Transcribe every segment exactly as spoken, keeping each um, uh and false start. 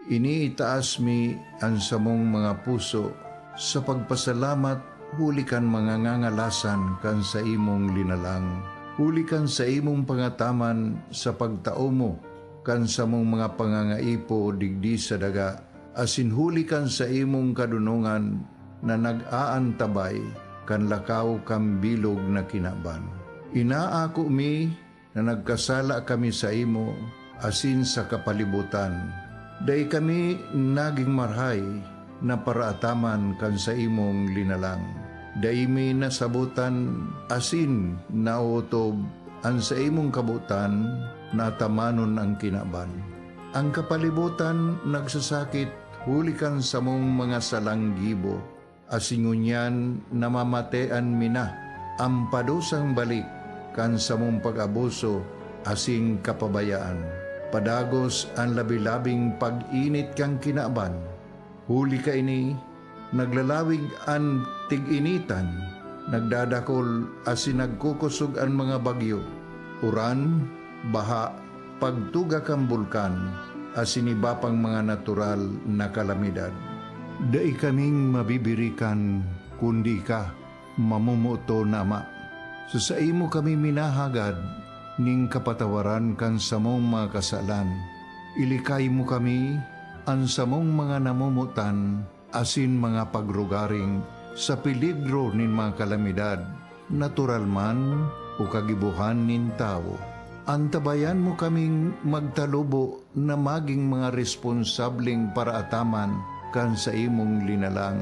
Iniitaas mi an samong mga puso sa pagpasalamat huli kan mga ngangalasan kan saimong linalang, huli kan saimong pangataman sa pagtao mo kan samong mga pangangaipo digdi sa daga, asin huli kan saimong kadonongan na nag-aantabay kan lakaw kan bilog na kinaban. Inaako mi na nagkasala kami saimo asin sa kapalibotan. Dai kami nagin marahay na paraataman kan saimong linalang. Dai mi nasabotan asin naotob an saimong kabotan na atamanon an kinaban. An kapalibotan nagsasakit huli kan samong mga salang gibo, asin ngunyan namamatean mi na an padusang balik kan samong pag-abuso asin kapabayaan. Padagos an labi-labing pag-init kan kinaban. Huli kaini, naglalawig an tig-initan, nagdadakol asin nagkukosog an mga bagyo, uran, baha, pagtuga kan bulkan, asin iba pang mga natural na kalamidad. Dai kaming mabibirikan kundi ika, mamomoton na Ama. Sa saimo kami minahagad nin kapatawaran kan samong mga kasalan. Ilikay mo kami, an samong mga namomotan, asin mga pagrugaring sa peligro nin mga kalamidad, natural man o kagibohan nin tawo. Antabayan mo kaming magtalubo na magin mga responsableng paraataman kan saimong linalang,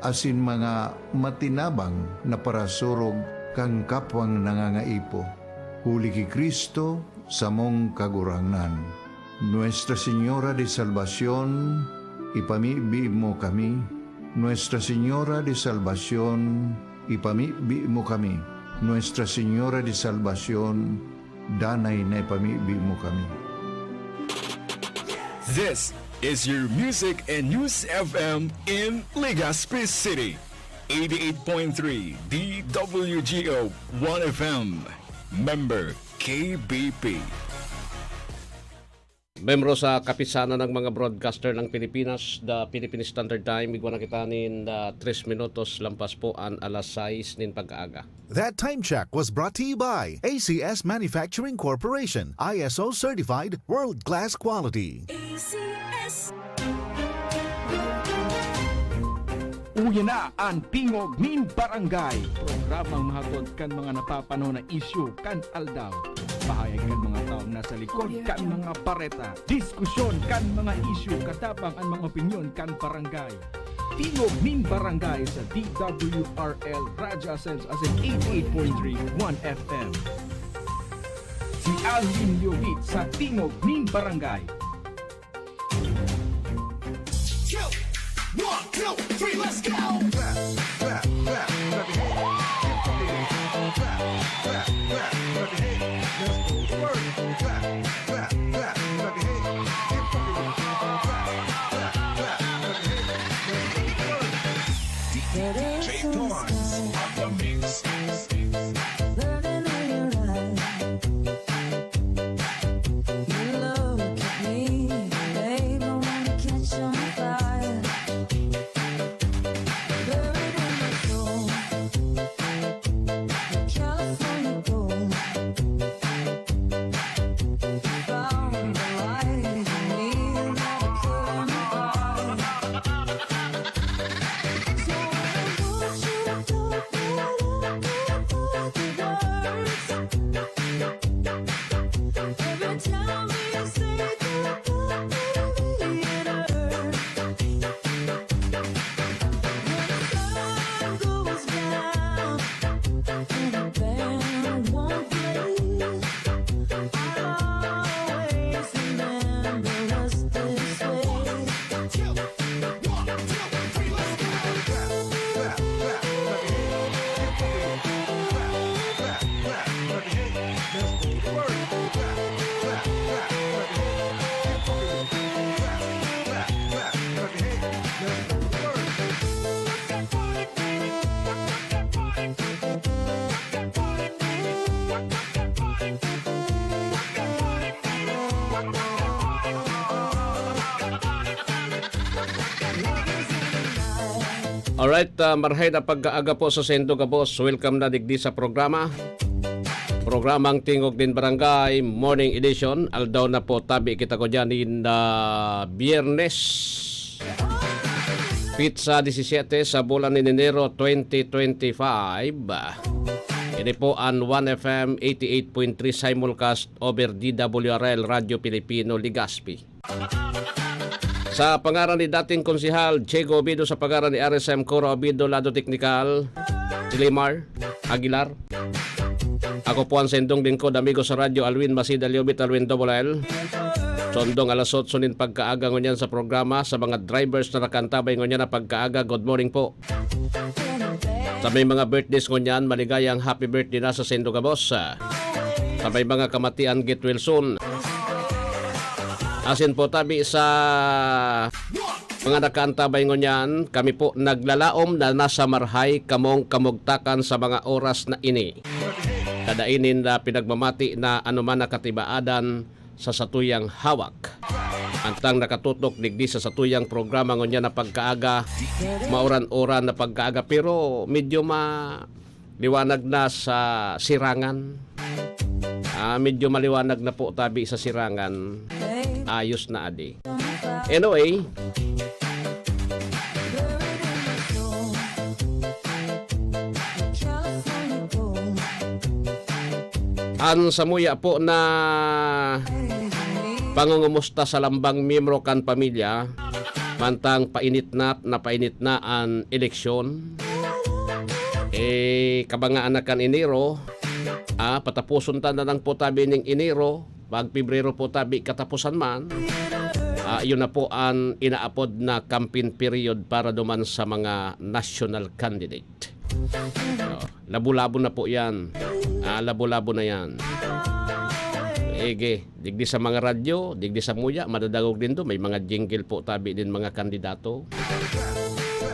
asin mga matinabang na parasurog kan kapwang nangangaipo. Huli ki Cristo, samong Kagurangnan. Nuestra Señora de Salvacion, ipamibi mo kami. Nuestra Señora de Salvacion, ipamibi mo kami. Nuestra Señora de Salvacion, danay na ipamibi mo kami. This is your Music and News F M in Legazpi City. Eighty-eight point three D W G O One F M. Member K B P. Membro sa Kapisanan ng mga Broadcaster ng Pilipinas, the Philippine Standard Time, igwa na kita nin, ah, tres minutos lampas po an alas sais nin pag-aaga. That time check was brought to you by A C S Manufacturing Corporation, I S O certified, world-class quality. A C S. Uya na an Tingog nin Barangay, programang mahatod kan mga napapanahon na isyu kan aldaw. Pahayag kan mga taong nasa likod kan mga bareta. Diskusyon kan mga isyu katabang an mga opinyon kan barangay. Tingog nin Barangay sa D W R L Radyo Asenso asin eighty-eight point three One F M. Si Alvin Liobit sa Tingog nin Barangay. Go! One, two, three, let's go! Clap, clap, clap, clap your hands. Get funky with it. Clap, clap, clap, clap your hands. Let's go. Work. Clap, clap, clap your hands. Get funky with it. Clap, clap, clap your hands. Let's go. Work. D J Torrance on the mix. Burning in your eyes. You look at me Alright, ah, marhay na pagkaaga po sa saindo gabos. Welcome na digdi sa programa. Programang Tingog nin Barangay, Morning Edition. Aldaw na po, tabi kita ko dyan in, ah, Biyernes. Pitsa disisiete sa bulan nin Enero twenty twenty-five. Ini po an One F M eighty-eight point three simulcast over D W R L Radyo Pilipino, Legazpi. Sa pangaran ni dating Konsehal Diego Obido, sa pangaran ni R S M Cora Obido, lado teknikal, si Limar Aguilar. Ako po ang saindong lingkod, amigo sa radyo, Alwin Masida Liobit, Alwin Double L. Sondong alas otso nin pagkaaga ngunyan sa programa, sa mga drivers na nakaantabay ngunyan na pagkaaga, good morning po. Sa may mga birthdays ngunyan, maligayang happy birthday na sa saindo gabos. Sa may mga kamatian, get well soon. Asin po tabi sa mga nakaantabay ngunyan, kami po naglalaom na nasa marhay kamong kamugtakan sa mga oras na ini. Kadainin na pinagmamati na anuman na katibaadan sa satuyang hawak. Antang nakatutok digdi sa satuyang programa ngunyan na pagkaaga, mauran-uran na pagkaaga, pero medyo ma-, liwanag na sa sirangan. Ah, medyo maliwanag na po tabi sa sirangan. Ayos na adi. Anyway, an samuya po na pangungumusta sa lambang miyembro kan pamilya, mantang painit na, na painit na an eleksyon. Eh, kabangaan na kan Enero, ah, patapuson ta na lang po tabi ning Enero, pag Pebrero po tabi katapusan man. Ah, yun na po an inaapod na campaign period para duman sa mga national candidate. Oh, labo-labo na po yan. Ah, labo-labo na yan. Ege, digdi sa mga radyo, digdi sa muya, madadangog din do, may mga jingle po tabi din mga kandidato.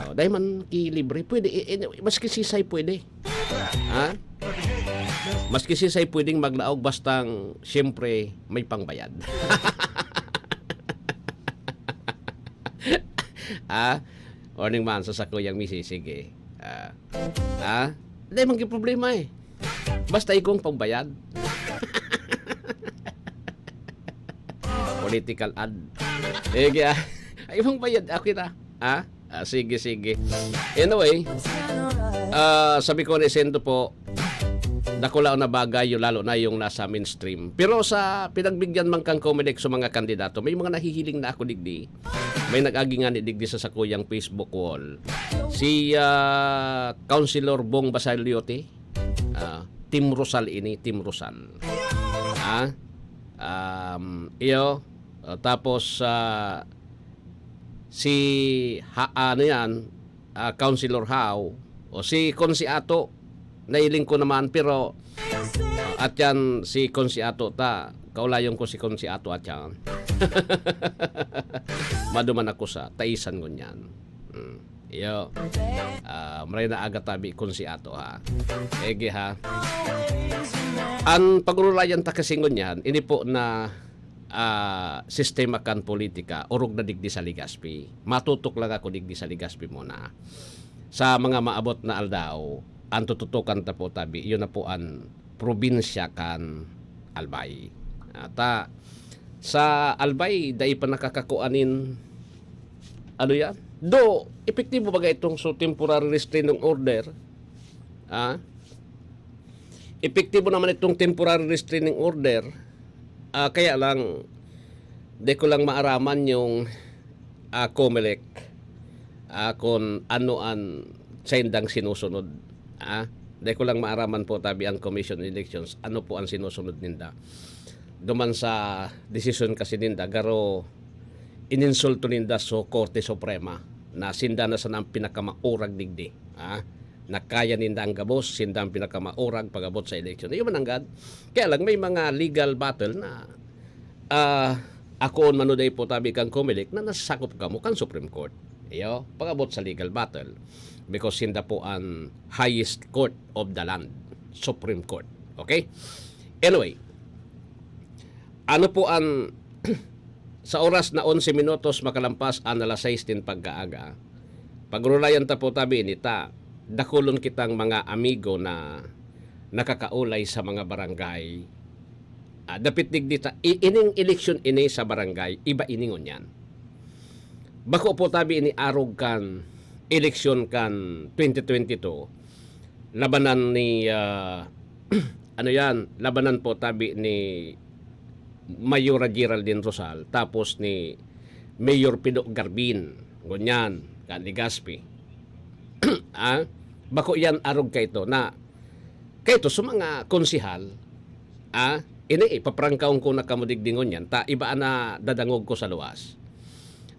Oh, dahil man ki libre, pwede, eh, eh, maski sisay pwede. Ha? Maski sisay pwedeng maglaog bastang, siyempre, may pangbayad. Ha? Morning man sa sakuyang misis, sige. Ah. Ha? Hindi man yung problema eh. Basta ikong pangbayad. Political ad. Eh, kaya, ay, ibang bayad, okay na. Ha? Ah, sige, sige. Anyway, ah, sabi ko ni Sendo po, dakula na bagay, yung, lalo na yung nasa mainstream. Pero sa pinagbigyan man kang Comelec sa mga kandidato, may mga nahihiling na ako digdi. May nag-agi nga ni digdi sa sakuyang Facebook wall. Si, ah, Councilor Bong Basiliote, ah, Team Rosal ini, Team Rosal. Ah, um, iyo, ah, tapos, ah, si ha-, ano yan, ah, Councilor Hao, o si Konsi Ato, nailing ko naman, pero, ah, at yan si Konsi Ato ta, kaulayon ko si Konsi Ato at yan. Maduman ako sa taisan ngunyan. Mm. Iyo. Ah, maray na aga tabi Konsi Ato, ha. Ege, ha. An pag-urulayan ta kasi ngunyan, ini po na, ah, sistema kan politika, orog na digdi sa Legazpi. Matutok lang ako digdi sa Legazpi muna. Sa mga maabot na aldaw, ang tututukan ta po tabi, yun na po ang probinsya kan Albay. Ata, sa Albay, dai pa nakakakuanin, ano yan? Do, epektibo ba itong so temporary restraining order? Ah? Epektibo naman itong temporary restraining order. Ah, kaya lang, di ko lang maaraman yung, ah, Comelec, ah, kung ano ang saindang sinusunod. Ah, di ko lang maaraman po tabi ang Commission on Elections, ano po ang sinusunod ninda. Duman sa desisyon kasi ninda, garo ininsulto ninda sa Korte Suprema na sinda na sana ang pinakamaurag digdi. Ah, na kaya ninda ang gabos, sinda ang pinakamaurag pag-abot sa eleksyon. Iyo man nanggad. Kaya lang, may mga legal battle na, ah, ako on manuday po tabi kang Comelec na nasasakop kamo kan Supreme Court. Iyo, pag-abot sa legal battle. Because sinda po ang highest court of the land, Supreme Court. Okay? Anyway, ano po ang sa oras na onse minutos makalampas an alas sais nin pagkaaga, Pag-urulayan ta po tabi ini ta, dakulon kitang mga amigo na nakakaulay sa mga barangay. Ah, dapit digdi ta, i-, ining eleksyon ini sa barangay, iba ini ngunyan. Bako po tabi ini arog kan eleksyon kan twenty twenty-two, labanan ni, ah, ano yan, labanan po tabi ni Mayora Geraldine Rosal, tapos ni Mayor Pido Garbin, ngunyan, kan Legazpi. Ah, bako yan arog kaito na, kaito sa mga konsehal, ah, ini, ipaprangkaon ko na kamo digdi ngunyan, ta iba an nadadangog ko sa luwas.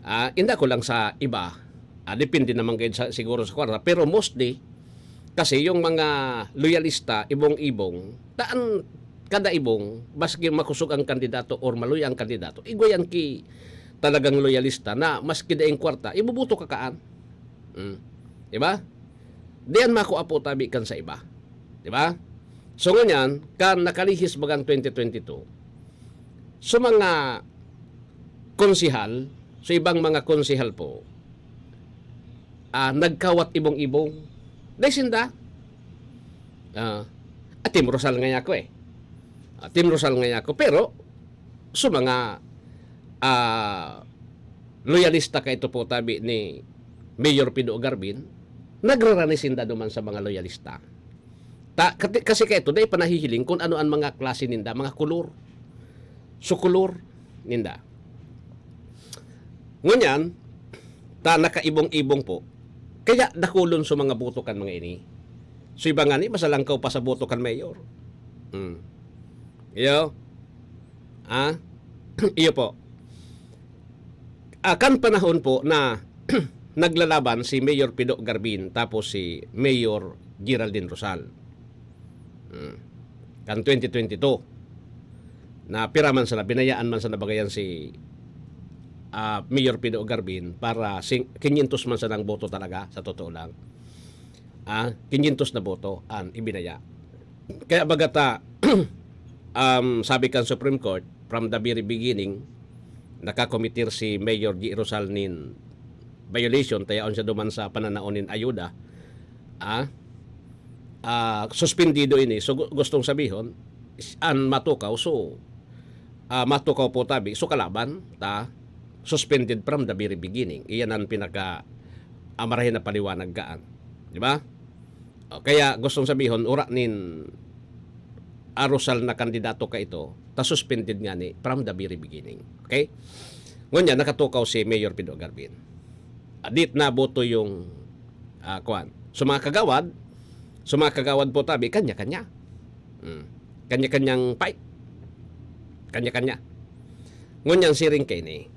Ah, inda ko lang sa iba, ah, depende naman kayo sa, siguro sa kwarta, pero mostly, kasi yung mga loyalista, ibong-ibong, taan kada ibong, maski makusog ang kandidato or maluya ang kandidato, igwa yan ki talagang loyalista na maski daing kwarta, ibubuto ka kaan. Mm. Di ba? Diyan makua po tabi kan sa iba. Di ba? So, ngunyan, kan nakalihis bagang twenty twenty-two, so mga konsehal, so ibang mga konsehal po, ah, nagkawat ibong-ibong. Dahil sinda, ah, ah, Team Rosal nga ako eh. Ah, Team Rosal nga ako. Pero, so mga, ah, loyalista kaito po tabi ni Mayor Pido Garbin, nagrarani sinda duman sa mga loyalista. Ta, kati-, kasi kaito, dai pa nahihiling kung ano ang mga klase ninda, mga kulor. So, kulor ninda. Ngunyan, ta nakaibong-ibong po. Kaya dakulon sa mga boto kan mga ini. So, iba nga ni, masalangkaw pa sa boto kan mayor. Hmm. Iyo. Ah? Iyo po. Ah, kan panahon po na naglalaban si Mayor Pido Garbin tapos si Mayor Geraldine Rosal. Hmm. Kan twenty twenty-two, na pira man sana, binayaan man sana bagayan si, ah, Mayor Pido Garbin para sing-, quinientos man sana ang boto talaga, sa totoo lang. Ah, quinientos na boto ang ibinaya. Kaya baga ta, um, sabi kan Supreme Court, from the very beginning, nakakomitir si Mayor G. Rosal nin violation, tayaon siya duman sa pananaon nin ayuda. Ah, ah, suspendido ini. So, gu-, gustong sabihon, is-, an matukaw, so, ah, matukaw po tabi. So, kalaban, ta, suspended from the very beginning. Iyan ang pinaka, ah, marahay na paliwanag kaan. Di ba? O, kaya gustong sabihon, ura nin arusal na kandidato ka ito, ta suspended nga ni from the very beginning. Okay? Ngunyan, nakatukaw si Mayor Pido Garbin. Adit na boto yung, ah, kwan. So, mga kagawad, so, mga kagawad po tabi, kanya-kanya. Mm. Kanya-kanyang fight. Kanya-kanya. Ngunyan, siring kaini,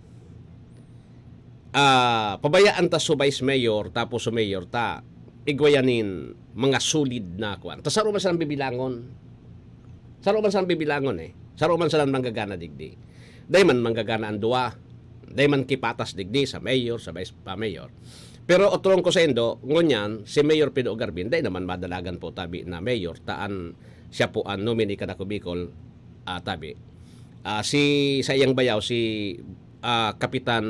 ah, pabayaan ta so vice mayor, tapos so mayor ta, igwa yan nin mga solid na kwan. Ta saro man sanang bibilangon. Saro man sanang bibilangon eh. Saro man sanang manggagana digdi. Dai man manggagana ang duwa. Dai man kipatas digdi sa mayor, sa vice pa mayor. Pero otrong ko sa indo, ngunyan, si Mayor Pido Garbin, dai naman madalagan po tabi na mayor, taan siya po ang nominee kan Ako Bicol, ah, tabi. Ah, si, sa iyang bayaw, si, ah, Kapitan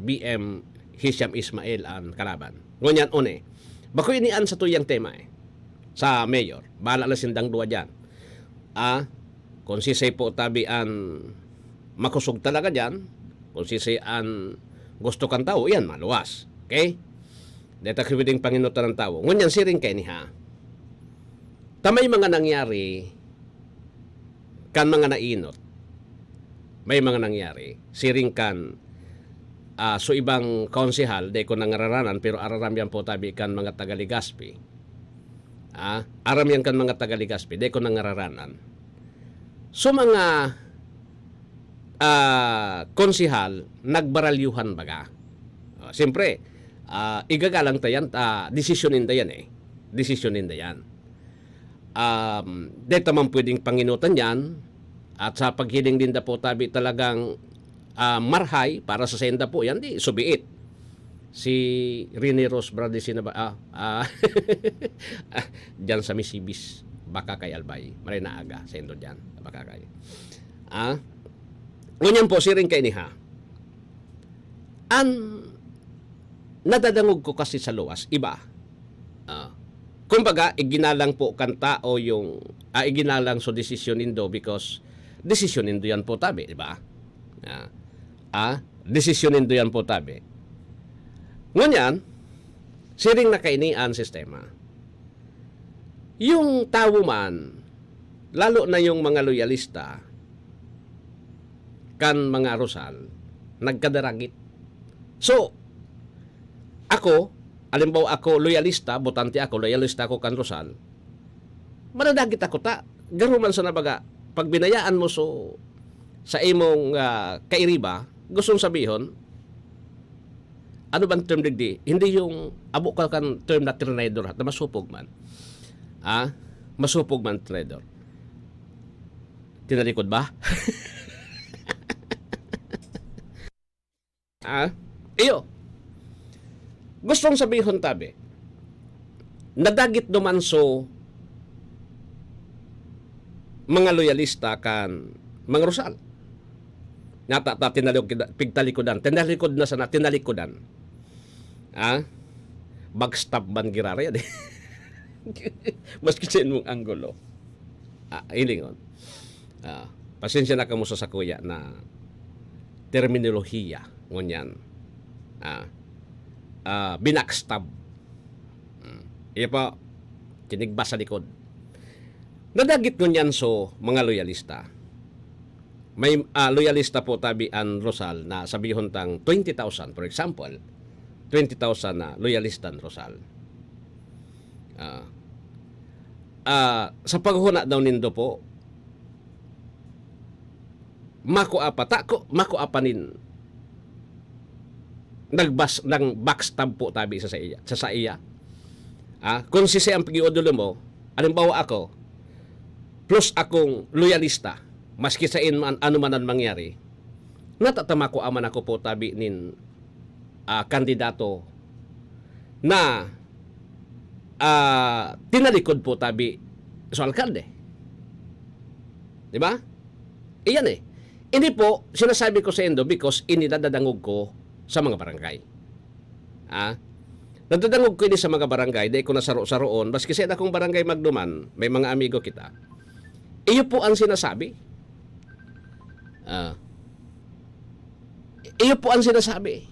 B M Hisham Ismail ang kalaban. Ngunyan, one, bako ini an satuyang tema eh, sa mayor. Bahala na sindang duwa dyan. Ah, kung sisay po tabi an makusog talaga dyan, kung sisay an gusto kan tawo, iyan maluwas. Okay? Deta pwedeng panginutan ng tawo. Ngunyan, siring kaini ha. Ta may mga nangyari kan mga nainot. May mga nangyari. Siring kan, ah, so ibang konsehal, dai ko nangaranan, pero araram yan po tabi kan mga taga Legazpi. Ah, aram yan kan mga taga Legazpi, dai ko nangaranan. So mga, ah, konsehal, nagbaralyuhan baga. Ah, siyempre, ah, igagalang ta yan, ah, desisyon ninda yan eh. Desisyon ninda yan. Um, dai ta man pwedeng panginutan yan. At sa paghiling ninda po tabi talagang, ah, marhay para sa senda po yan, di subiit. Si Rene Rose Bradesina ba? Ah, ah, ah, dyan sa Misibis, baka kay Albay. Maray na aga, sendo dyan, baka kay. Ah, ngunyan po, siring kaini ha. An Nadadangog ko kasi sa luwas, iba. Ah, kumbaga, iginalang po kan tao yung, ah, iginalang so desisyon nindo because desisyon nindo yan po tabi, di ba? Ah, ah, desisyon nindo yan po tabi. Ngunyan, siring na kaini an sistema. Yung tawo man, lalo na yung mga loyalista kan mga Rosal, nagkadaragit. So, ako, alimbawa ako, loyalista, botante ako, loyalista ako kan Rosal, madadagit ako ta. Garo man sa nabaga, pag binayaan mo so, sa imong, ah, kairiba, gustong sabihon, ano bang term digdi? Hindi yung abo ka kan term na trinedor, ha, na masupog man. Ah, masupog man trinedor. Tinalikod ba? Ah, iyo. Gustong sabihon tabi, nadagit duman so mga loyalista kan mga Rosal. Nata ta tinalikod, pigtalikodan. Tinalikod na sana, tinalikodan. Ah? Backstab man girara yan eh. Maski sa imong anggulo. Ah, hilingon. Ah, pasensya na kamo sa sakuya na terminolohiya ngunyan. Ah, ah, binackstab. Hmm. Iya pa, tinigbas sa likod. Nadagit ngunyan so mga loyalista. May, ah, loyalista po tabi an Rosal na sabihon tang twenty thousand, for example, twenty thousand na loyalista an Rosal. Ah, ah, sa paghuna daw nindo po, makua pa, ta-, ko-, makua pa nin nagbas-, nang backstab po tabi sa saiya, sa saiya. Ah, kung si siya ang pag-iodolo mo, halimbawa ako, plus akong loyalista, maski sa in man, ano man ang mangyari, natatama ko aman ako po tabi nin, ah, kandidato na, ah, tinalikod po tabi sa alkalde. Di ba? Iyan eh. Ini po, sinasabi ko sa indo because ini nadadangog ko sa mga barangay. Ah, nadadangog ko ini sa mga barangay, dai ko nasaro-saroon, maski sa akong barangay magduman, may mga amigo kita. Iyo po ang sinasabi. Ah. Iyo po ang sinasabi.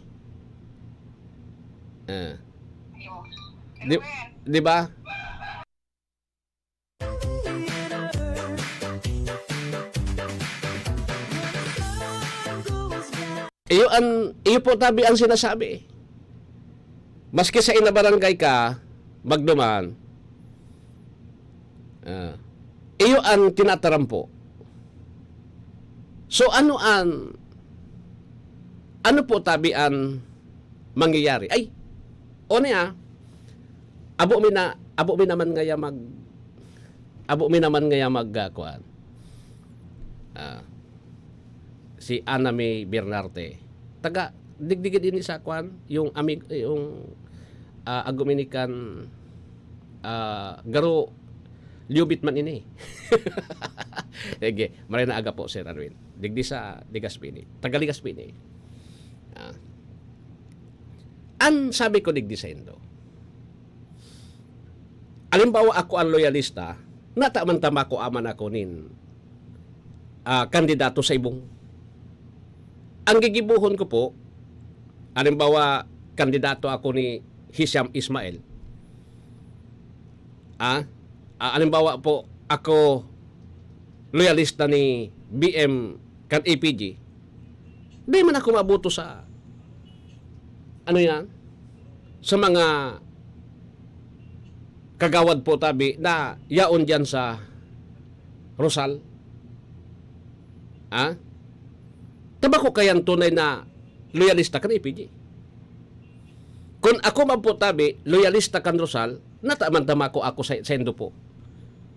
Ah. Di, di ba? Iyo an, iyo po tabi ang sinasabi. Maski sa ina barangay ka, magduman, ah, iyo an tinatarampo. So, ano an, ano po tabi an mangyayari? Ay, o niya, abo mi na, abo mi naman ngaya mag, abo mi naman ngaya mag, ah, kuwan. Ah, si Ana May Bernarte. Taga, digdigid ini sa kuwan, yung amig-, yung, ah, aguminikan, ah, garo, liubit man ini. Sige, maray na aga po, Sir Arwin. Digdi sa Legazpi ini. Taga Legazpi ini. Ah. An sabi ko digdi sa indo, alimbawa, ako ang loyalista, nata man ta makua man ako nin, ah, kandidato sa ibong. Ang gigibohon ko po, alimbawa, kandidato ako ni Hisham Ismail. Ah, ah, alimbawa po, ako loyalista ni B M kan A P G. Di man ako maboto sa, ano yan? Sa mga kagawad po tabi na yaon diyan sa Rosal. Ha? Tabako kayan tunay na loyalista kan A P G. Kun ako man po tabi, loyalista kan Rosal, nata man ta makua ako sa, sa indo po.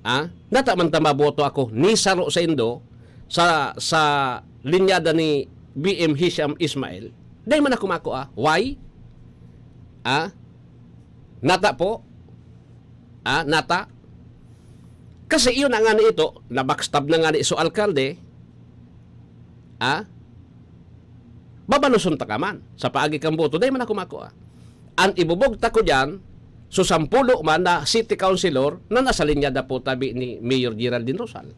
Ha? Nata man ta maboto ako ni saro sa indo sa, sa linyada ni B M Hisham Ismail. Dai man ako makua. Why? Ha? Nata po? Ah, nata? Kasi iyo na ngani ito, na-backstab na ngani so alkalde. Ah? Babaloson ta ka man sa paagi kan boto, dai man ako makua. An ibubugtak ko diyan, so sampulo man na city councilor na nasa linya na po tabi ni Mayor Geraldine Rosal.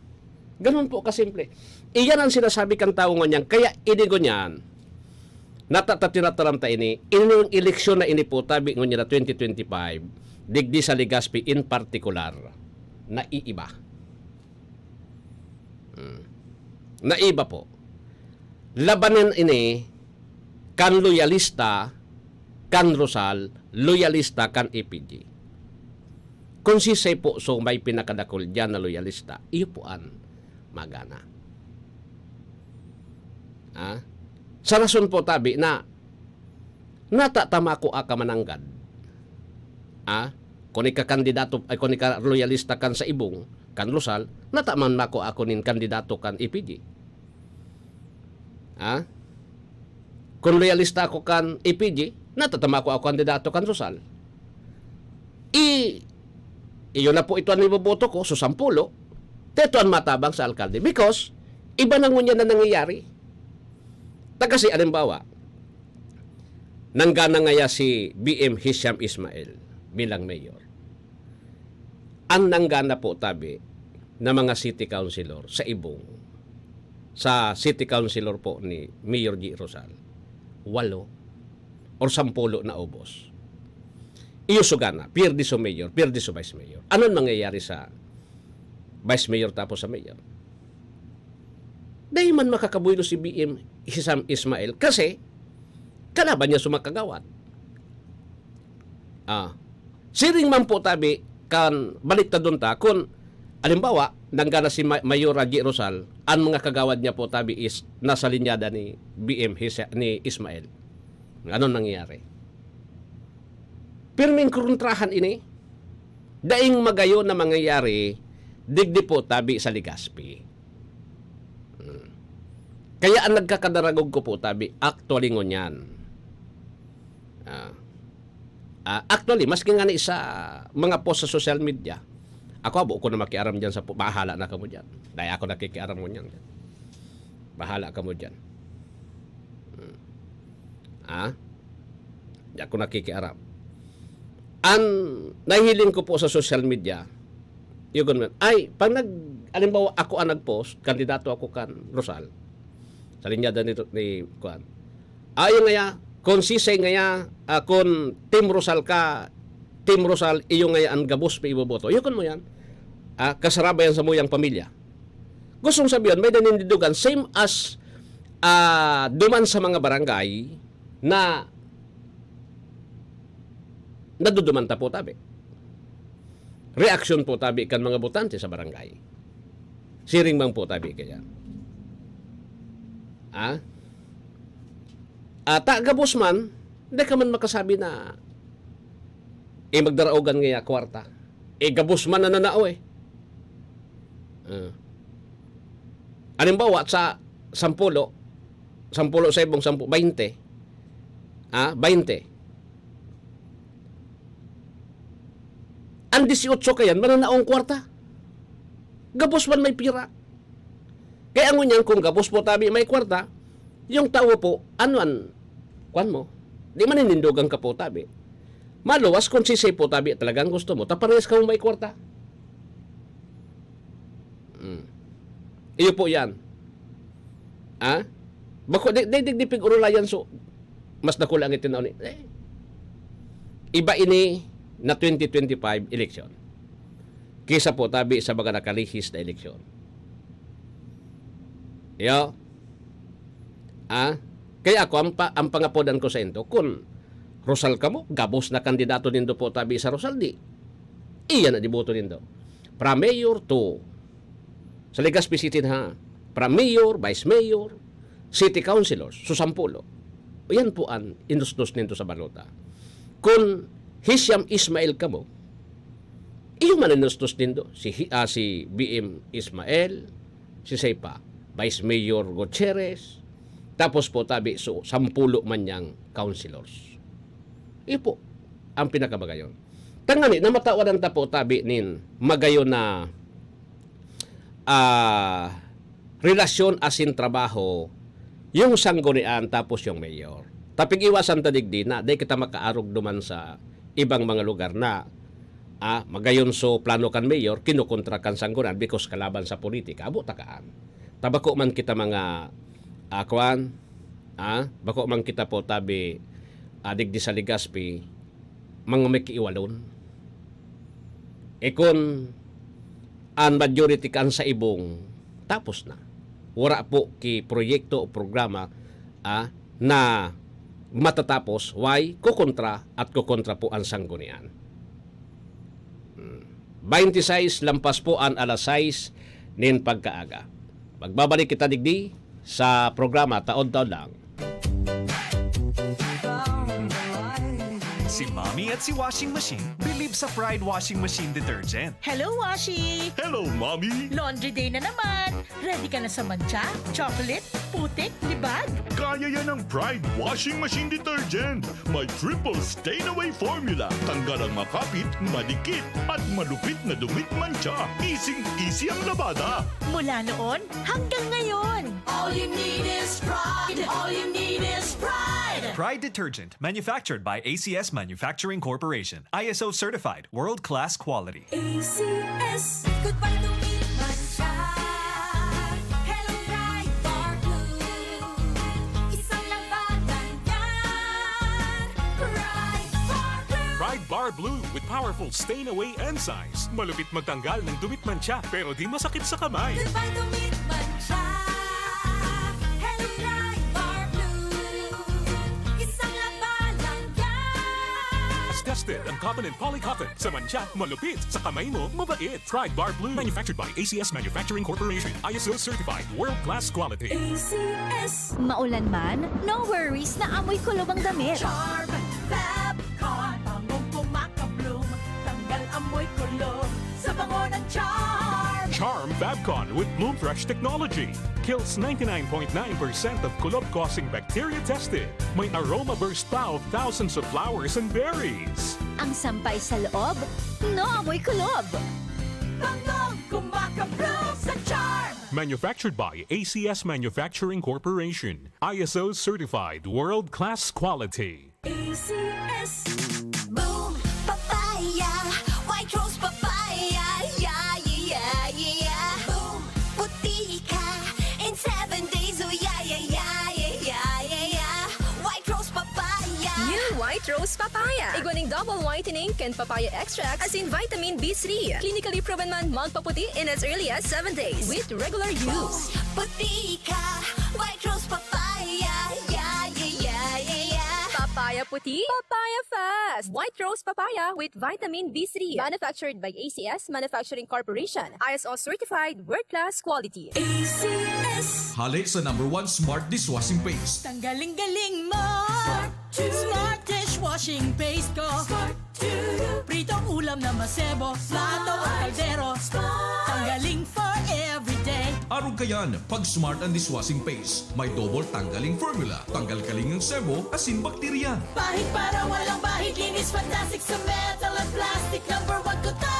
Ganun po kasimple. Iyan ang sinasabi kan tawo ngunyan. Kaya ini ngunyan, natatatirataram ta ini, ining eleksyon na ini po tabi ngunyan na twenty twenty-five, digdi sa Legazpi in particular, naiiba. Hmm. Naiba po. Labanan ini kan loyalista kan Rosal, loyalista kan A P G. Kung sisay po so may pinakadakul diyan na loyalista, iyo po an magana. Ah? Sa rason po tabi na natatama ko aka mananggad. Ah? Kung ika kandidato, ay kung ika loyalista kan sa Ibong, kan Rosal, nataman mako ako nin kandidato kan A P G. Ha? Kung loyalista ako kan A P G, natatama ko ako kandidato kan Rosal. I, iyo na po ito ang iboboto ko, so sampulo. Ito ang matabang sa alkalde. Because, iba na ngunyan na nangyayari. Ta kasi, alimbawa, nanggana ngaya si B M Hisham Ismail bilang mayor. Ang nanggana po tabi na mga city councilor sa Ibong, sa city councilor po ni Mayor G. Rosal, walo or sampulo na ubos. Iyo so gana, pierde so mayor, pierde so vice mayor. Anong mangyayari sa vice mayor tapos sa mayor? Dai man makakabuelo si B M Hisham Ismail kasi kalaban niya so mga kagawad. Ah, siring man po tabi kan baliktadon ta, kun, alimbawa, nanggana si Ma-, Mayor Raji Rosal, an mga kagawad niya po tabi is nasa linyada ni B M Hisa-, ni Ismail. Ano nangyayari? Pirming kuruntrahan ini. Daing magayon na mangyayari, digdi po tabi sa Legazpi. Hmm. Kaya ang nagkakadaragog ko po tabi, actually ngunyan. Ah. Ah, actually, maski nga ni sa mga post sa social media, ako, abo ko na makiaram diyan sa po, bahala na kamo diyan. Dai ako nakikiaram ngunyan. Bahala kamo diyan. Hmm. Ah? Di ako nakikiaram. An nahihiling ko po sa social media, yugon man, ay, pag nag-, alimbawa, ako ang nag-post, kandidato ako kan Rosal, sa linyada ni, ni, kuan. Ayo ngaya, kung sisay ngaya, ah, kung Team Rosal ka, Team Rosal, iyo ngaya ang gabos pa iboboto. Yugon mo yan. Ah, kasaraba yan sa muyang pamilya. Gustong sabihin, may nanindidugan, same as, ah, duman sa mga barangay na naduduman ta po tabi. Reaksyon po tabi kan mga botante sa barangay. Siring man po tabi kaya. Ah? Ata gabos man, di ka man makasabi na, eh, magdaraogan ngaya kwarta. Eh, gabos man na nanao eh. Ah. Halimbawa, sa sampulo, sampulo sa ibong sampu, baynte. Ah, baynte. Ang dieciocho kayan, mananaong kwarta. Gabos man may pira. Kaya ngunyan, kung gabos po tabi may kwarta, yung tawo po, ano an, kwan mo? Di maninindogan ka po tabi. Maluwas kung sisay po tabi talagang gusto mo, ta parehas kamo may kwarta. Mm. Iyo po yan. Ah? Bako, di, di, di, di pig-urulayan, so, mas dakula ang itinaw ni, eh. Iba ini na twenty twenty-five election. Kisa po tabi sa mga nakalihis na eleksyon. Yo. Ah? Kaya ako, ang, pa, ang pangapodan ko sa indo, kun Rosal kamo, gabos na kandidato nindo po tabi sa Rosal, di. Iyan na diboto nindo. From mayor to, sa Legazpi City na, from mayor, vice mayor, city councilors, so sampulo. Yan po ang inustos nindo sa balota. Kun Hisham Ismail kamo, iyo man inustos nindo. Si Hi-, ah, si B M Ismail, si Seipa, Vice Mayor Gutierrez, tapos po tabi so sampulo man niyang councilors. Iyo po ang pinakamagayon. Tangani na matawadan ta po tabi nin magayon na, ah, relasyon asin trabaho yung sanggunian tapos yung mayor. Tapig-iwasan ta digdi na dai kita makaarog duman sa ibang mga lugar na, ah, magayon so plano kan mayor, kinukontra kan sanggunian because kalaban sa politika. Abo ta kaan. Ta bako man kita mga, ah, kuwan, ah, bako man kita po tabi, ah, digdi sa Legazpi, mga may kiiwalon. E kun an majority kan sa ibong, tapos na. Wara po ki proyekto o programa, ah, na matatapos, why? Kokontra at kokontra po an sanggunian. Hmm. Twenty-six lampas po an alas sais nin pagkaaga. Magbabalik kita digdi sa programa Taon-Taon Lang. Si Mommy at si Washing Machine believe sa Pride Washing Machine Detergent. Hello, Washi! Hello, Mommy! Laundry day na naman! Ready ka na sa mantsa, chocolate, putik, libag? Kaya yan ng Pride Washing Machine Detergent. May triple stain away formula. Tanggal ang makapit, madikit, at malupit na dumi't mantsa. Easing-easy ang labada. Mula noon hanggang ngayon. All you need is pride. All you need is pride. Pride detergent, manufactured by A C S Manufacturing Corporation. I S O certified, world-class quality. A C S. Goodbye to me, mantsa. Hello, Pride Bar Blue. Isang labanan yan. Pride Bar Blue. Pride Bar Blue with powerful stain away enzymes. Malupit magtanggal ng dumi't mantsa, pero di masakit sa kamay. Goodbye to me, mantsa. Hello, Pride Bar Blue. Isang labanan yan. Tested ang cotton and polycotton. Sa mantsa, malupit. Sa kamay mo, mabait. Pride Bar Blue. Manufactured by A C S Manufacturing Corporation. I S O certified. World class quality. A C S. Maulan man, no worries na amoy kulob ang damit. Charm Fab Con. Bangong kumaka-bloom. Tanggal amoy kulob. Sa bango ng Charm. Charm Fab Con with Bloom Fresh technology. Kills ninety-nine point nine percent of kulob-causing bacteria tested. May aroma burst pa of thousands of flowers and berries. Ang sampay sa loob, no amoy kulob. Bangong kumaka-bloom sa Charm. Manufactured by A C S Manufacturing Corporation. I S O certified world class quality. A C S. Boom! Papaya! White rose papaya! Yeah, yeah, yeah, yeah! Boom! Puti ka! In seven days, oh yeah, yeah, yeah, yeah, yeah, yeah, yeah! White rose papaya! New White Rose Papaya. Igwa ning double whitening kan papaya extract asin vitamin B three. Clinically proven man magpaputi in as early as seven days with regular use. Puti ka! White rose papaya! Yeah, yeah, yeah, yeah, yeah! Papaya puti, papaya fast. White Rose Papaya with vitamin B three. Manufactured by A C S Manufacturing Corporation. I S O certified, world class quality. A C S. Hale sa number one smart dishwashing paste. Tanggaling-galing mo! Smart dishwashing paste ko! Smart Pritong ulam na masebo, plato o kaldero. Tanggaling for everyday. Arog kayan, pag smart ang dishwashing paste. May double tanggaling formula. Tanggal kaling ang sebo, asin bakterya. Pahid para walang bahid, linis fantastic sa metal at plastic. Number one ko to!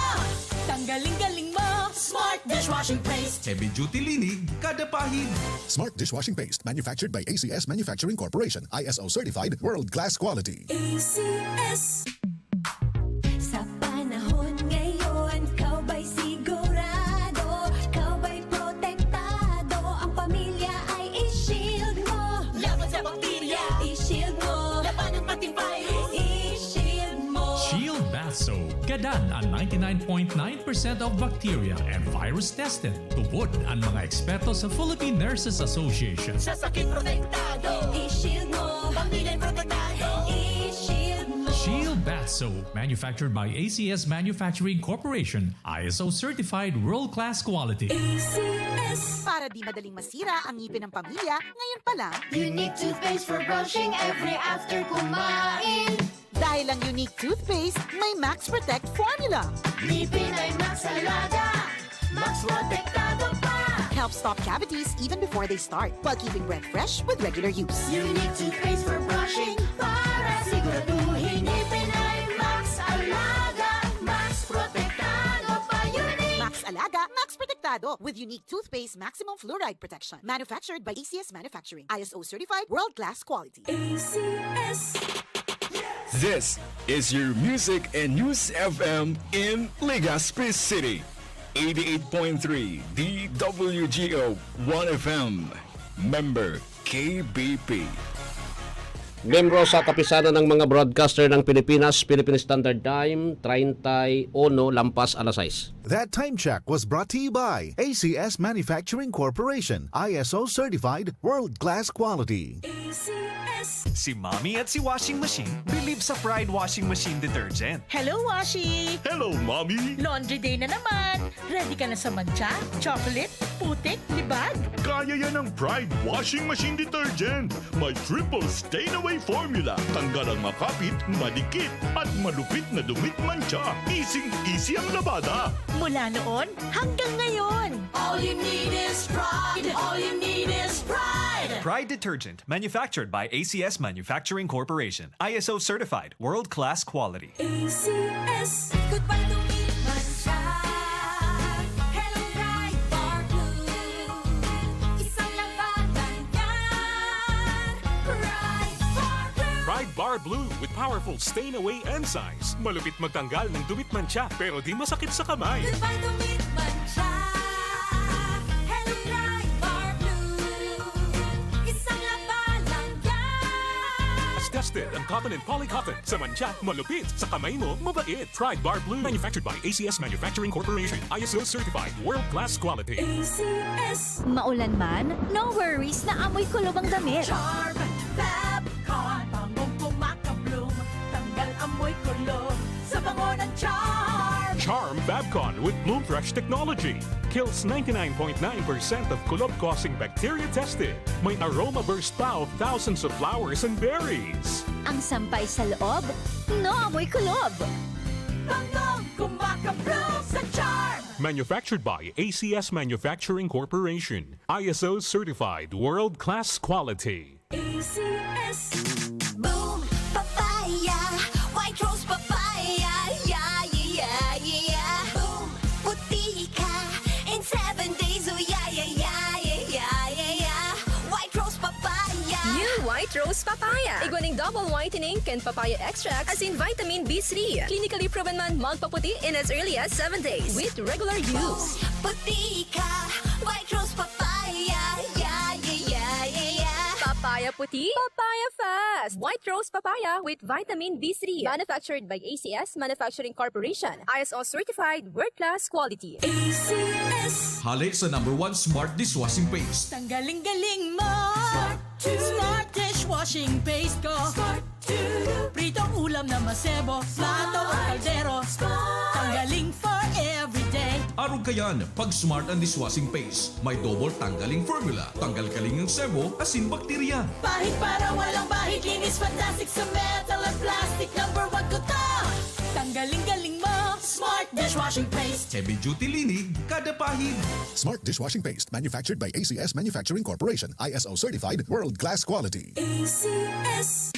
Tanggaling-galing mo, smart dishwashing paste. Heavy duty linig, kada pahid. Smart dishwashing paste, manufactured by A C S Manufacturing Corporation, I S O certified, world class quality. A C S. Sa panahon ngayon, ikaw ba'y sigurado? Ikaw ba'y protektado? Ang pamilya ay i-shield mo. Laban sa bakterya, i-shield mo. Labanan pati virus, i-shield mo. Shield Bath Soap. Gadan ang ninety-nine point nine percent of bacteria and virus tested. Tubod ang mga eksperto sa Philippine Nurses Association. Sa sakit protektado, i-shield mo. Pamilya protektado, i-shield mo. Shield Bath Soap, manufactured by A C S Manufacturing Corporation, I S O certified world-class quality. A C S. Para di madaling masira ang ngipin ng pamilya, ngayon pa lang. Unique toothpaste for brushing every after kumain. Dahil ang Unique Toothpaste may Max Protect Formula. Ngipin ay Max Alaga, Max Protektado pa. Helps stop cavities even before they start, while keeping breath fresh with regular use. Unique Toothpaste for brushing para siguraduhin ngipin ay Max Alaga, Max Protektado pa. Unique! Max Alaga, Max Protektado. Ado with unique toothpaste maximum fluoride protection. Manufactured by A C S Manufacturing. I S O certified, world-class quality. A C S. This is your music and news F M in Legazpi City. Eighty-eight point three D W G O One F M. Member K B P. Miyembro sa Kapisanan ng mga Broadcaster ng Pilipinas, Philippine Standard Time, treinta y uno lampas alas sais. That time check was brought to you by A C S Manufacturing Corporation, I S O certified, world-class quality. A C S. Si Mommy at si Washing Machine believe sa Pride Washing Machine Detergent. Hello, Washi! Hello, Mommy! Laundry day na naman! Ready ka na sa mantsa, chocolate, putik, libag? Kaya yan ng Pride Washing Machine Detergent. May triple stain away formula. Tanggal ang makapit, madikit, at malupit na dumi't mantsa. Easy-easy ang labada. Mula noon hanggang ngayon. All you need is Pride. All you need is Pride. Pride Detergent, manufactured by A C S Manufacturing Corporation. I S O certified, world-class quality. A C S. Goodbye to me, mantsa. Hello, Pride Bar Blue. Isang labanan yan. Pride Bar Blue. Pride Bar Blue with powerful stain away enzymes. Malupit magtanggal ng dumi't mantsa, pero di masakit sa kamay. Goodbye to me, mantsa. Hello, Pride Bar Blue. Isang labanan yan. Tested ang cotton and polycotton. Sa mantsa, malupit. Sa kamay mo, mabait. Pride Bar Blue. Manufactured by A C S Manufacturing Corporation. I S O certified. World class quality. A C S. Maulan man, no worries na amoy kulob ang damit. Charm Fab Con. Bangong kumakabloom. Tanggal amoy kulob sa bango ng Charm. Charm Fab Con with Bloom Fresh technology. Kills ninety-nine point nine percent of kulob-causing bacteria tested. May aroma burst pa of thousands of flowers and berries. Ang sampay sa loob, no amoy kulob. Bangong kumakabloom sa Charm. Manufactured by A C S Manufacturing Corporation. I S O certified world-class quality. A C S. Boom Papaya, White Rose Papaya, yeah, yeah, yeah, yeah. Boom Puti ka in seven days, oh yeah, yeah, yeah, yeah, yeah, yeah, yeah. White Rose Papaya. New White Rose Papaya. Igwa ning double whitening kan papaya extract, asin vitamin B three. Clinically proven man magpaputi in as early as seven days with regular use. Boom Puti ka, White Rose Papaya, yeah, yeah, yeah, yeah, yeah. Papaya puti, papaya fast. White Rose Papaya with vitamin B three. Manufactured by A C S Manufacturing Corporation. I S O certified, world-class quality. A C S. Hale sa number one smart dishwashing paste. Tanggaling-galing mo! Smart to. Smart dishwashing paste ko. Smart to. Pritong ulam na masebo, plato o kaldero. Smart. Tanggaling for everyday. Arog kayan, pag Smart ang dishwashing paste, may double tanggaling formula. Tanggal-galing ang sebo, asin bakterya. Pahid para walang bahid, linis fantastic sa metal at plastic. Number one ko to. Tanggaling-galing mo, Smart dishwashing paste. Heavy duty linig, kada pahid. Smart dishwashing paste, manufactured by A C S Manufacturing Corporation, I S O certified, world class quality. A C S.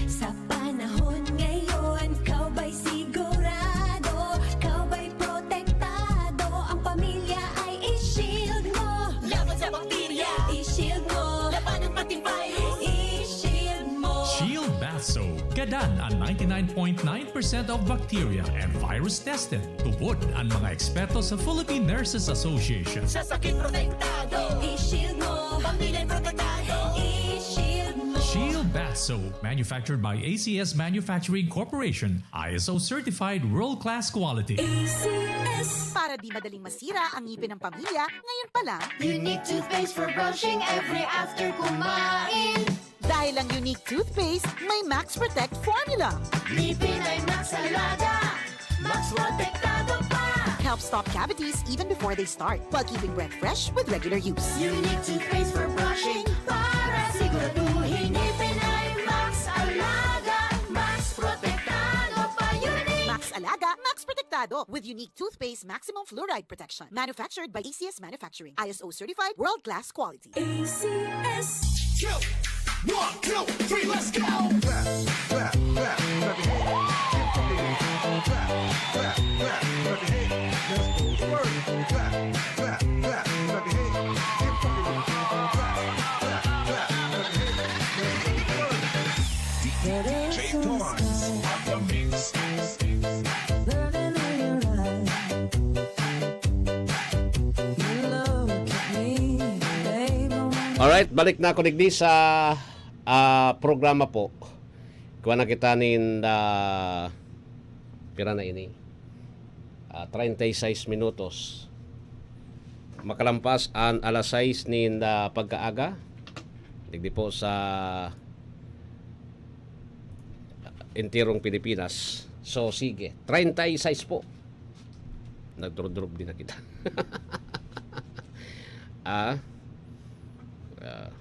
Sa panahon ngayon, ikaw ba'y sigurado? Ikaw ba'y protektado? Ang pamilya ay i-shield mo. Laban sa bakterya, i-shield mo. Labanan pati virus, i-shield mo. Shield Bath Soap. Gadan ang ninety-nine point nine percent of bacteria and virus tested. Tubod ang mga eksperto sa Philippine Nurses Association. Sa sakit protektado, i-shield mo. Pamilya protektado, i-shield mo. Shield Bath Soap, manufactured by A C S Manufacturing Corporation, I S O certified world-class quality. A C S. Para di madaling masira ang ngipin ng pamilya, ngayon pa lang. Unique toothpaste for brushing every after kumain. Dahil ang Unique Toothpaste may Max Protect Formula. Ngipin ay Max Alaga, Max Protektado pa. Help stop cavities even before they start, while keeping breath fresh with regular use. Unique toothpaste for brushing para siguraduhin ngipin ay Max Alaga, Max Protektado pa. Unique. Max Alaga, Max Protektado with Unique Toothpaste Maximum Fluoride Protection. Manufactured by A C S Manufacturing. I S O certified, world-class quality. A C S. Go! One, two, three, let's go! Clap, clap, clap, clap your hands. Clap, clap, clap, clap your hands. Let's go to work. Clap. Alright, balik na ako digdi sa, ah, programa po. Kuha na kita nin, ah, pira na ini? Ah, treinta y seis minutos. Makalampas an alas sais nin, ah, pagkaaga. Digdi po sa entirong Pilipinas. So, sige. Treinta y seis po. Nagdurog-durog din na kita. Ah? Ah,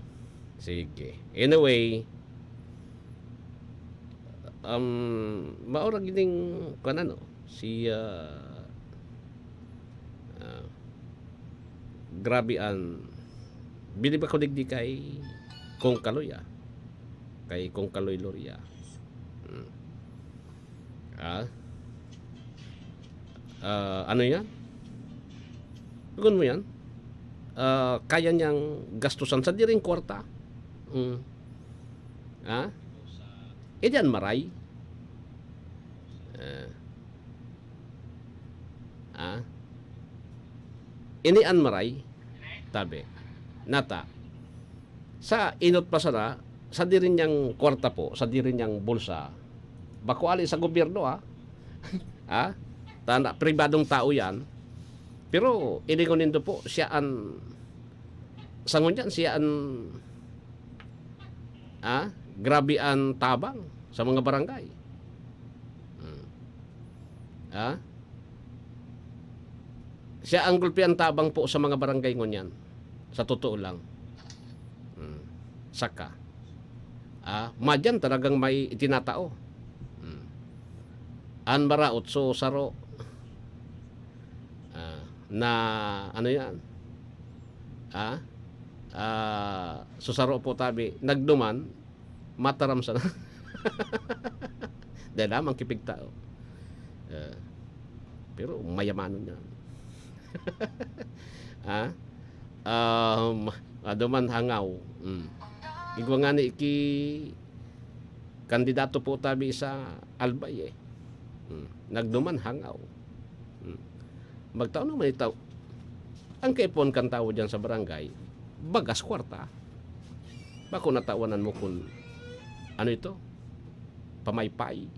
sige. Anyway, um, maurag ining, kuwan ano, si, ah, ah, grabe an, bilib ako digdi kay Kong Kaloy, ah. Kay Kong Kaloy Loria. Hmm. Ah? Ah, ano yan? Tugon mo yan? Ah, kaya niyang gastusan sa diring kwarta. Hmm. Ah? E diyan maray. Ah. Ah? Ini an maray. Tabi. Nata. Sa inot pa sana, sa diri niyang kwarta po, sa diri niyang bulsa, bako ali sa gobyerno, ah. Ah? Tana, pribadong tao yan. Pero, iningon nindo po, siya an, sa ngunyan, siya an, ah? Grabe an tabang sa mga barangay. Hmm. Ah? Siya ang gulpi an tabang po sa mga barangay ngunyan. Sa totoo lang. Hmm. Saka, ah, madyan talagang may itinatao. Hmm. An maraot, so, saro. Ah, na, ano yan? Ah? Ah, so, saro po tabi, nagduman, mataram sana. Dahil lamang kipigtao. Ah, pero mayamanon yan. Ah? Um, aduman hangaw. Mm. Igwa nga ni iki kandidato po tabi sa Albay eh. Mm. Nagduman hangaw. Mm. Magtao naman itaw. Ang kaipon kan tawo dyan sa barangay, bagas kwarta. Bako natawanan mo kun ano ito? Pamaypay.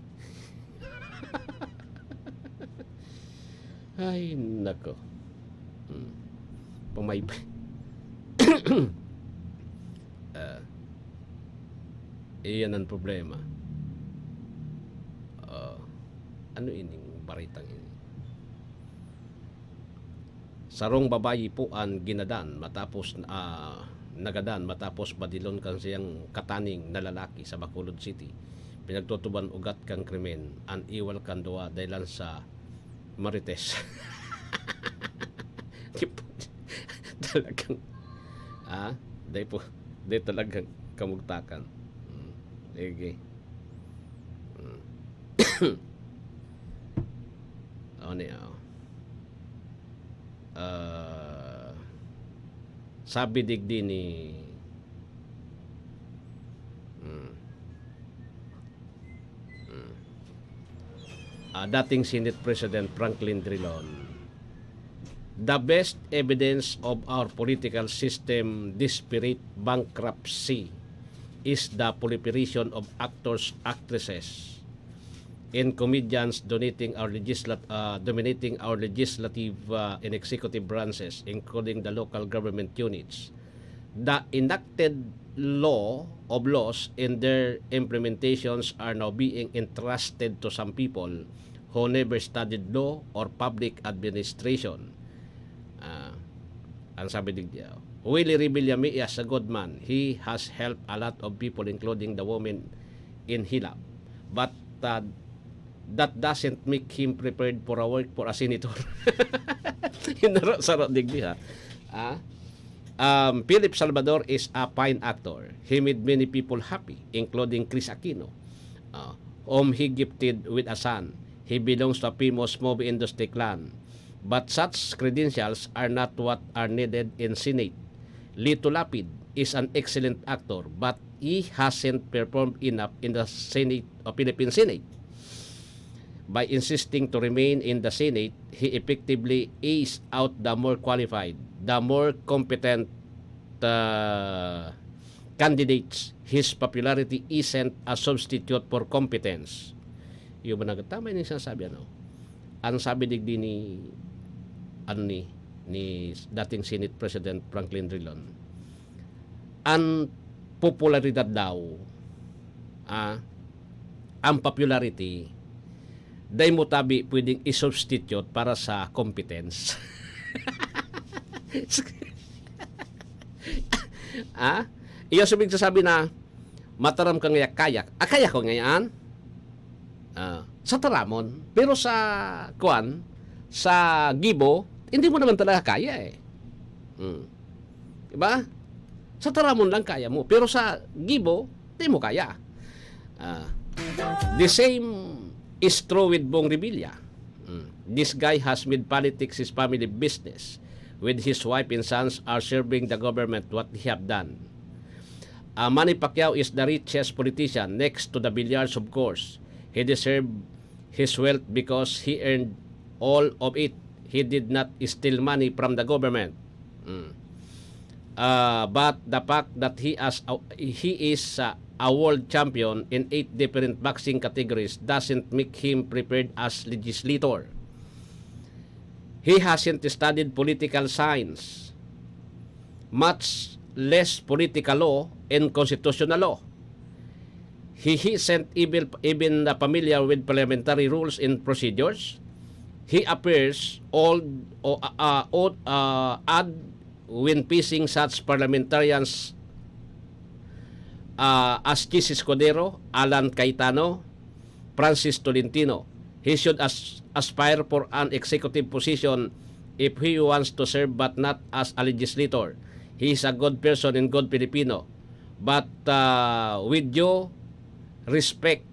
Ay, nako. Hmm. Pamaypay. Ah, iyan ang problema. Ah, ano ining baritang ini? Sarong babayi po an ginadan matapos, ah, nagadan matapos badilon kan siyang kataning na lalaki sa Bacolod City. Pinagtutuban ugat kan krimen an iwal kan duwa dahilan sa marites. Di po, talagang, ah, di po, di talagang kamugtakan. Hmm, sige. Hmm. Ano niya, oh. Ah, sabi digdi ni, hmm, hmm, ah, dating Senate President Franklin Drilon, "The best evidence of our political system desperate bankruptcy is the proliferation of actors, actresses, and comedians donating our legislat-, uh, dominating our legislative, uh, and executive branches, including the local government units. The enacted law of laws and their implementations are now being entrusted to some people who never studied law or public administration." Ah, ang sabi digdi, "Willie Revillame is a good man. He has helped a lot of people, including the women in Hilab. But, uh, that doesn't make him prepared for a work for a senator." Hinaro-saro digdi, ha? Ah? Um, "Philip Salvador is a fine actor. He made many people happy, including Chris Aquino, uh, whom he gifted with a son. He belongs to a famous movie industry clan. But such credentials are not what are needed in Senate. Lito Lapid is an excellent actor, but he hasn't performed enough in the Senate o Philippine Senate. By insisting to remain in the Senate, he effectively eased out the more qualified, the more competent uh, candidates. His popularity isn't a substitute for competence. Yung mga tama yung sinasabi, ano? Ang sabi digdi ni, ano ni, ni dating Senate President Franklin Drilon, ang popularidad daw, ah, ang popularity, dai mo tabi pwedeng i-substitute para sa competence. Ah? Iyo sa pagsasabi na, mataram ka ngaya, kaya. Ah, kaya ko ngayaan? Ah, sa taramon. Pero sa, kuan, sa gibo, hindi mo naman talaga kaya eh. Hmm. Diba? Sa taramon lang kaya mo. Pero sa gibo, di mo kaya. Ah, the same is true with Bong Revilla. Hmm. This guy has made politics his family business. With his wife and sons are serving the government what he have done. Uh, Manny Pacquiao is the richest politician next to the Villards, of course. He deserved his wealth because he earned all of it. He did not steal money from the government. Mm. Uh, but the fact that he as a, he is uh, a world champion in eight different boxing categories doesn't make him prepared as legislator. He hasn't studied political science, much less political law and constitutional law. He isn't even, even uh, familiar with parliamentary rules and procedures. He appears old or uh, uh, odd, uh, odd when facing such parliamentarians uh, as Chiz Escudero, Alan Cayetano, Francis Tolentino. He should as- aspire for an executive position if he wants to serve, but not as a legislator. He is a good person and good Filipino. But uh, with due respect,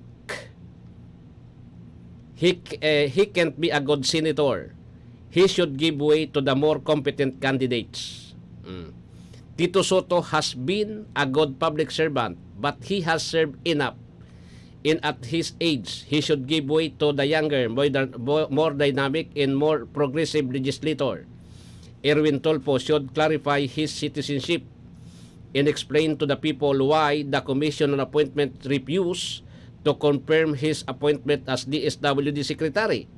he, uh, he can't be a good senator. He should give way to the more competent candidates. Mm. Tito Sotto has been a good public servant, but he has served enough. And at his age, he should give way to the younger, more, more dynamic, and more progressive legislator. Erwin Tulfo should clarify his citizenship and explain to the people why the Commission on Appointment refused to confirm his appointment as D S W D Secretary.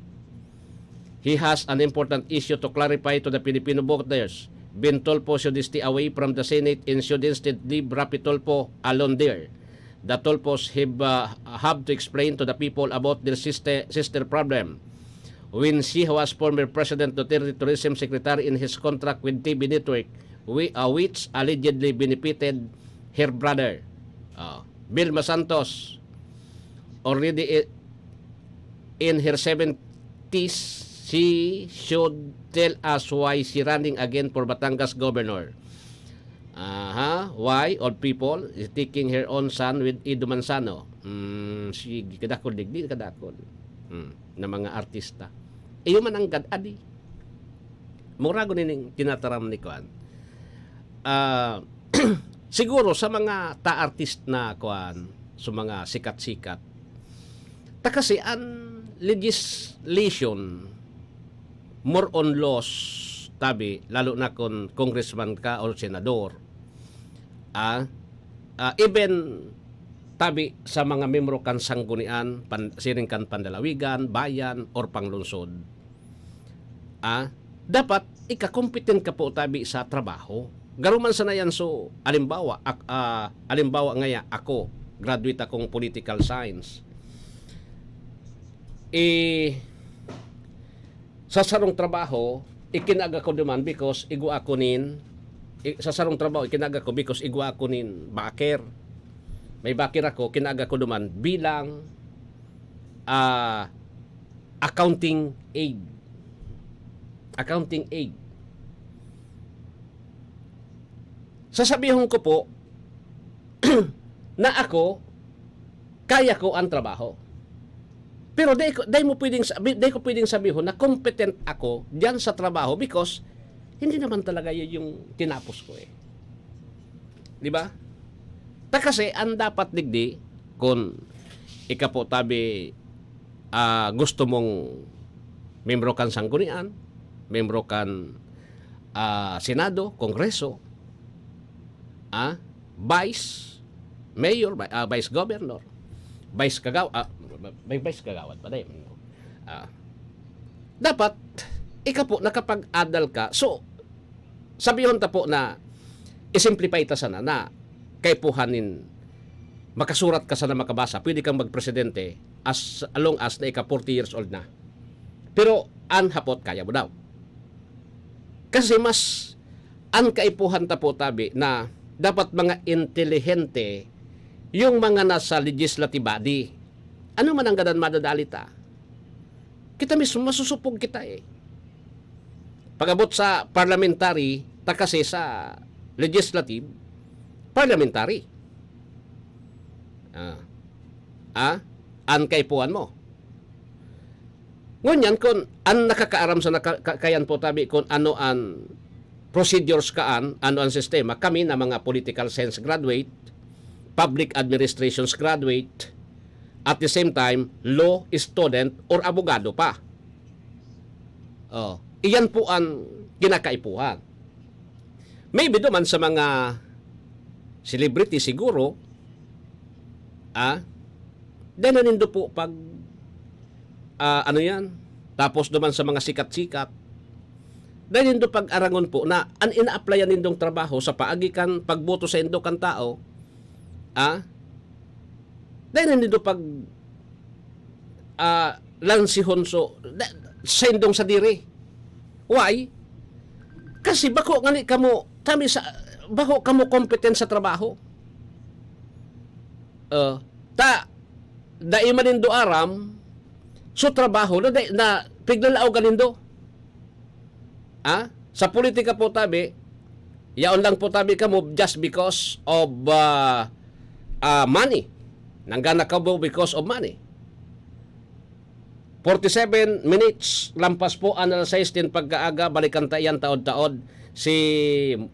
He has an important issue to clarify to the Filipino voters. Ben Tulfo should stay away from the Senate and should instead leave Raffy Tulfo alone there. The Tulfos have, uh, have to explain to the people about their sister, sister problem. When she was former President Duterte Tourism Secretary in his contract with T V Network, we, uh, which allegedly benefited her brother, uh, Vilma Santos, already i- in her seventies, she should tell us why she running again for Batangas governor. Aha, why old people is taking her own son with Edo Manzano? Mm, sige, kadakol digdi, kadakol. Mm, na mga artista. Iyo man ang gad-, adi. Mura ko nining tinataram ni Kuan. Ah, siguro sa mga ta artist na kuan, sa mga sikat-sikat, ta kasi an legislation, more on laws, tabi, lalo na kung congressman ka or senador, ah, ah, even tabi sa mga membro kan sanggunian, pan-, siring kan pandalawigan, bayan, or panglungsod, ah, dapat ika-competent ka po tabi sa trabaho. Garo man sana yan, so, alimbawa, ak-, ah, alimbawa ngaya, ako, graduate akong political science. Eh, sa sarong trabaho, ikinaga ko duman because igwa ako nin, i-, sa sarong trabaho, ikinaga ko because igwa ako nin backer. May backer ako, kinaga ko duman bilang, ah, accounting aid. Accounting aid. Sasabihon ko po na ako, kaya ko ang trabaho. Pero dai ko, dai mo pwedeng sabi-, dai ko pwedeng sabihon na competent ako diyan sa trabaho because hindi naman talaga yun yung tinapos ko eh. Di ba? Ta kasi an dapat digdi, kun ika po tabi, ah, gusto mong membro kan sanggunian, membro kan, ah, Senado, Kongreso, ah, Vice Mayor, vi-, ah, Vice Governor, Vice Kagaw-, ah, may Vice Kagawad pa din. Ah, dapat, ika po, nakapag-adal ka. So, sabihon ta po na, i-simplify ta sana na kaipuhan nin makasurat ka sana, makabasa, pwede kang magpresidente as long as na ika forty years old na. Pero an hapot, kaya mo daw. Kasi mas an kaipuhan ta po tabi na dapat mga intelihente yung mga nasa legislative body. Ano man ang gadan madadali ta? Kita mismo, masusupog kita eh. Pag-abot sa parliamentary, ta kasi sa legislative, parliamentary. Ah. Ah? An kaipuhan mo. Ngunyan, kun an nakakaaram sa naka-, ka-, kayan po tabi kun ano an procedures kaan, ano an sistema, kami na mga political science graduate, public administrations graduate, at the same time, law student or abogado pa. Oh, iyan po an kinakaipuhan. Maybe duman sa mga celebrity siguro, ah, dahil na nindo po pag, ah, ano yan, tapos duman sa mga sikat-sikat, dahil nindo pag-arangon po na an ina-applyan nindong trabaho sa paagi kan pagboto sa indo kan tao, ah, dahil na nindo pag, ah, lansihon so, da-, sa indong sadiri. Why? Kasi bako ngani kamo, kami sa, bako kamo competent sa trabaho. Ah, ta, dai man nindo aram, so trabaho na, dai, na piglalaogan nindo. Ah? Sa politika po tabi, yaon lang po tabi kamo just because of, ah, ah, money. Nanggana kamo because of money. Forty-seven minutes, lampas po an alas sais nin pagkaaga, balikan ta iyan taod-taod. Si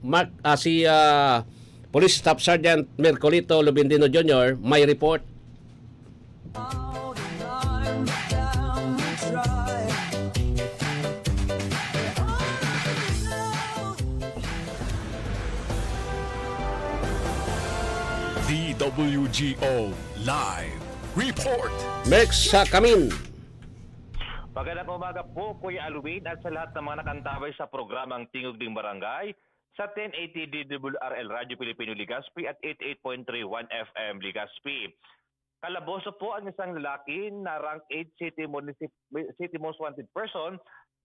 Mark, ah, si, ah, Police Staff Sergeant Mercolito Lubindino Junior may report. D W G O Live Report. Merc sa Kamin. Magandang umaga po, Kuya Alwin, at sa lahat ng mga nakantabay sa programang Tingog ning Barangay sa ten eighty D W R L Radyo Pilipino Legazpi at eighty-eight point three one F M Legazpi. Kalaboso po ang isang lalaki na rank eight city municip-, city most wanted person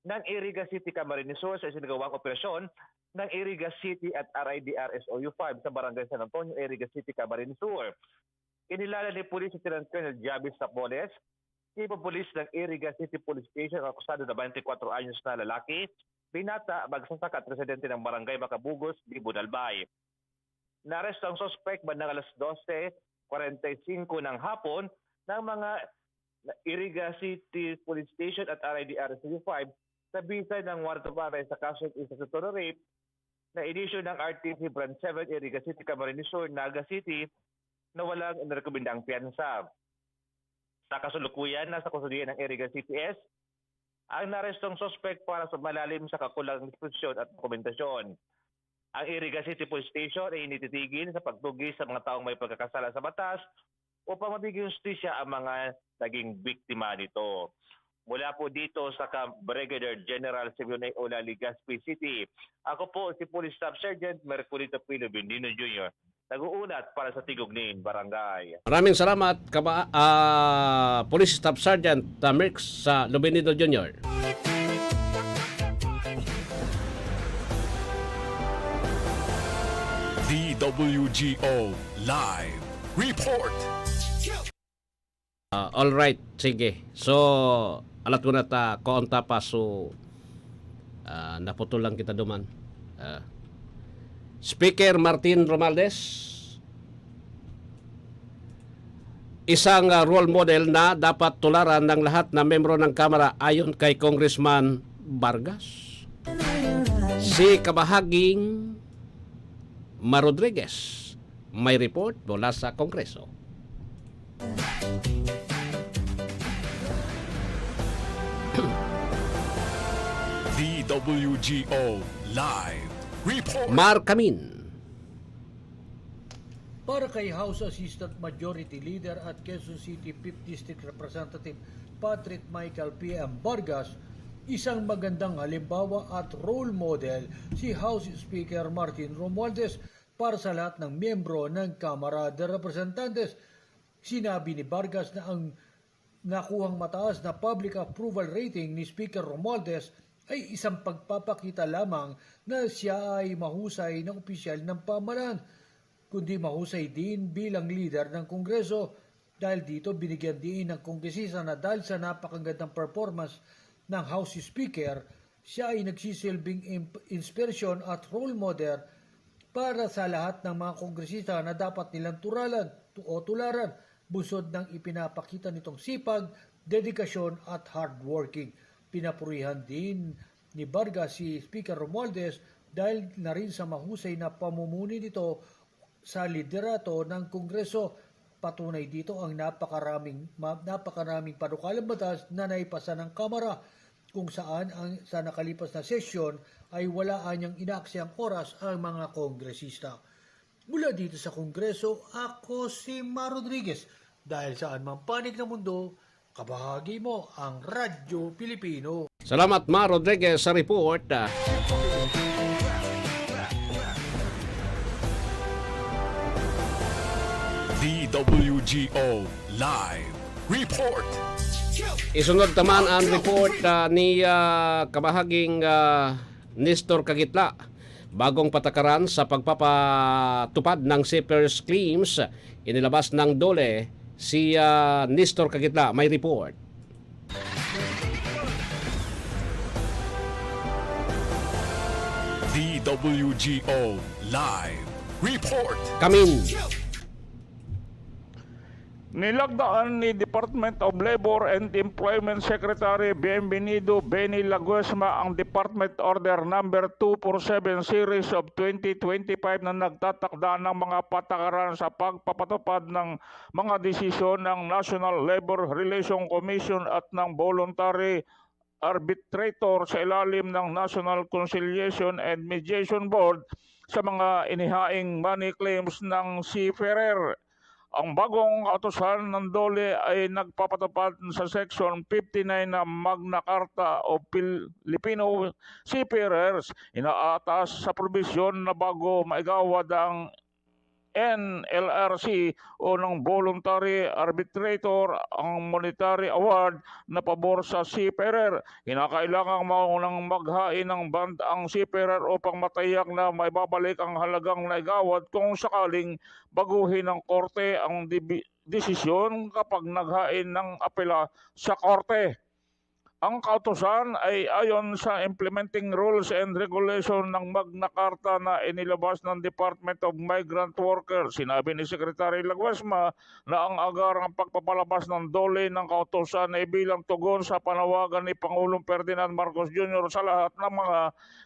ng Iriga City, Camarines Sur sa isinagawang operasyon ng Iriga City at R I D R S O U five sa Barangay San Antonio, Iriga City, Camarines Sur. Kinilala ni Police Lieutenant Colonel Javis Tapoles, Chief of Police ng Iriga City Police Station, ang akusado na twenty-four anyos na lalaki, binata, magsasaka at residente ng Barangay Macabugos, Libon, Albay. Naaresto ang suspek bandang alas dose kwarenta y singko ng hapon ng mga Iriga City Police Station at R I D R S U five sa bisa ng warrant of arrest sa kasong instatutory rape na inisyu ng R T C Branch seven, Iriga City, Camarines Sur, Naga City, na walang nirekomendang piyansa. Sa kasalukuyan, nasa kustodiya ng Iriga City S ang narestong suspek para sa malalim sa kakulang disposisyon at dokumentasyon. Ang Iriga City Police Station ay nititigil sa pagtugis sa mga taong may pagkakasala sa batas upang mabigyan hustisya ang mga naging biktima nito. Mula po dito sa ka Brigadier General Simeon A. Ola, Legazpi City, ako po si Police Staff Sergeant Merculito Pino Bendino Junior, nag-uunat para sa Tigog nin Barangay. Maraming salamat, kaba, ah, Police Staff Sergeant, ah, Merc sa Lubinido Junior. D W G O Live Report. Ah, all right, sige. So, alat ko na ta, kaon ta pa, so, ah, naputol lang kita duman. Ah, Speaker Martin Romualdez, isang, ah, role model na dapat tularan ng lahat na membro ng Kamara ayon kay Congressman Vargas. Si Kabahaging Ma Rodriguez, May report mula sa Kongreso. DWGO Live Report. Markamin. Para kay House Assistant Majority Leader at Quezon City Fifth District Representative Patrick Michael P M Vargas, isang magandang halimbawa at role model si House Speaker Martin Romualdez para sa lahat ng miyembro ng Kamara de Representantes. Sinabi ni Vargas na ang nakuhang mataas na public approval rating ni Speaker Romualdez ay isang pagpapakita lamang na siya ay mahusay na opisyal ng pamahalaan, kundi mahusay din bilang lider ng Kongreso. Dahil dito, binigyan din ng kongresista na dahil sa napakagandang performance ng House Speaker, siya ay nagsisilbing imp- inspirasyon at role model para sa lahat ng mga kongresista na dapat nilang turalan tu- o tularan, busod ng ipinapakita nitong sipag, dedikasyon at hardworking. Pinapurihan din ni Vargas si Speaker Romualdez dahil na rin sa mahusay na pamumuni nito sa liderato ng Kongreso. Patunay dito ang napakaraming, ma- napakaraming panukalang batas na naipasa ng Kamara, kung saan ang, sa nakalipas na sesyon ay wala anyang inaaksayang oras ang mga kongresista. Mula dito sa Kongreso, ako si Mar Rodriguez. Dahil saan mang panig ng mundo, kabahagi mo ang Radyo Pilipino. Salamat, Mar Rodriguez, sa report. DWGO Live Report. Isunod naman ang report ah, ni ah, kabahaging ah, Nestor Kagitla. Bagong patakaran sa pagpapatupad ng CFERS claims, inilabas ng DOLE si ah, Nestor Kagitla. May report. DWGO Live Report. Kamin. Nilagdaan ni Department of Labor and Employment Secretary Bienvenido Benny Laguesma ang Department Order Number two four seven Series of twenty twenty-five na nagtatakda ng mga patakaran sa pagpapatupad ng mga desisyon ng National Labor Relation Commission at ng Voluntary Arbitrator sa ilalim ng National Conciliation and Mediation Board sa mga inihaing money claims ng seafarer. Ang bagong kautosan ng DOLE ay nagpapatupad sa Section fifty-nine ng Magna Carta of Filipino Seafarers. Inaatas sa probisyon na bago maigawad ang N L R C o ng voluntary arbitrator ang monetary award na pabor sa seafarer. Kinakailangang maunang maghain ng bond ang seafarer upang matiyak na maibabalik ang halagang naigawad kung sakaling baguhin ng korte ang dibi- desisyon kapag naghain ng apela sa korte. Ang kautosan ay ayon sa Implementing Rules and Regulation ng Magna Carta na inilabas ng Department of Migrant Workers. Sinabi ni Secretary Laguesma na ang agarang pagpapalabas ng DOLE ng kautosan ay bilang tugon sa panawagan ni Pangulong Ferdinand Marcos Junior sa lahat ng mga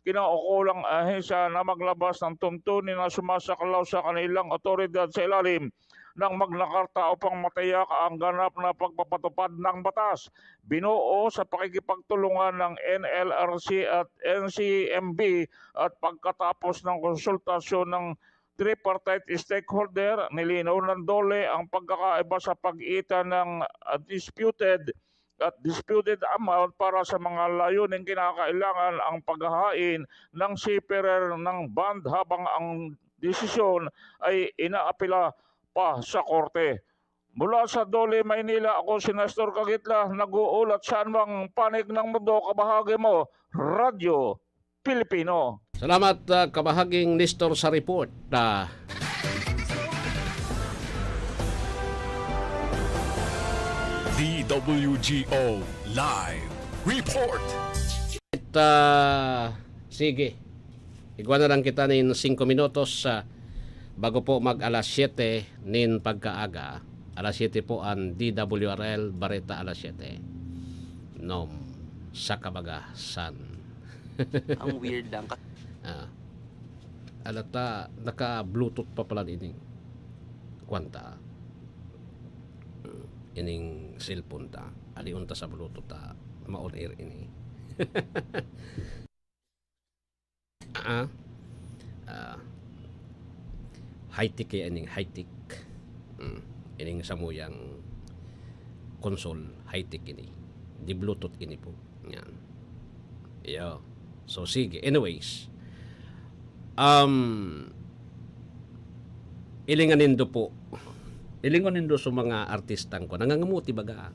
kinaukulang ahensya na maglabas ng tuntunin na sumasaklaw sa kanilang otoridad sa ilalim ng Magna Carta upang matiyak ang ganap na pagpapatupad ng batas. Binuo sa pakikipagtulungan ng N L R C at N C M B at pagkatapos ng konsultasyon ng tripartite stakeholder, nilinaw ng DOLE ang pagkakaiba sa pagitan ng ah, disputed at disputed amount para sa mga layuning kinakailangan ang paghahain ng seafarer ng bond habang ang desisyon ay inaapela pa sa korte. Mula sa DOLE Maynila, ako si Nestor Kagitla, nag-uulat sa anumang panig ng mundo, kabahagi mo, Radyo Pilipino. Salamat, ah, kabahaging Nestor, sa report. Ah, DWGO Live Report. At, ah, sige. Igwa na lang kita nin singko minutos, ah, bago po mag alas siyete nin pagkaaga. Alas siyete po ang D W R L Bareta, alas siyete. Nom, sa kabagasan. Ang weird lang. Ka- Ah. Alata, naka-Bluetooth pa pala ini. kwan ta, mm, ining cellphone ta, alion ta sa Bluetooth ta, ma-on air ini. Ah, ah, high-tech kaya ining high-tech. Mm, ining samuyang console, high-tech ini. Di Bluetooth ini po. Yan. Iyo. So, sige. Anyways, um, ilingan nindo po. Ilingon nindo sa mga artistang ko. Nangangamuti baga.